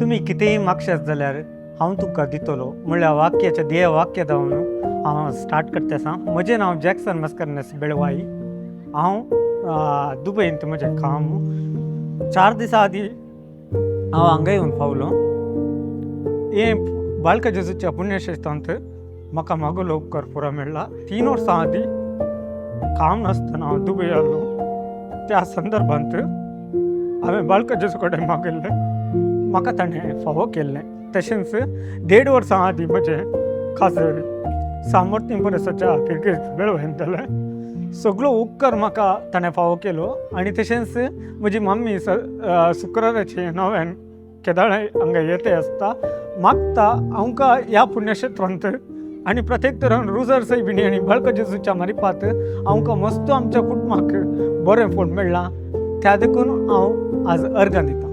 तुमी कितेंय मागशात जाल्यार हांव तुमकां दितलो म्हणल्यार वाक्याच्या ध्येय वाक्य जावन हांव स्टार्ट करता आसा. म्हजें नांव जॅक्सन मस्करनस बेळवाई. हांव दुबयंत म्हजें काम. 4 दिसां आदीं हांव हांगा येवन पावलो. हें बाळका जेजूच्या पुण्यक्षेत्रांत म्हाका मागोलो उपकार पुरो मेळ्ळा. 3 वर्सां आदीं काम नासतना हांव दुबय आसलो. त्या संदर्भांत हांवें बाळका जेजू कडेन मागिल्लें, म्हाका ताणें फावो केल्लें. तशेंच 1.5 वर्सां आदीं म्हजें खाजर सामर्थ्य परसाच्या फिरगेज बेळवयन जालें. सगळो उपकार म्हाका ताणें फावो केलो. आनी तशेंच म्हजी मम्मी शुक्राराचे नव्यान केदाळाय हांगा येते आसता, मागता आमकां ह्या पुण्यक्षेत्रांत आनी प्रत्येक तरान रुजर सैबिणी आनी बाळका जेजूच्या मारिपात आमकां मस्त आमच्या कुटुंबाक बरें फोन मेळ्ळां. त्या देखून हांव आज अर्गां दितां.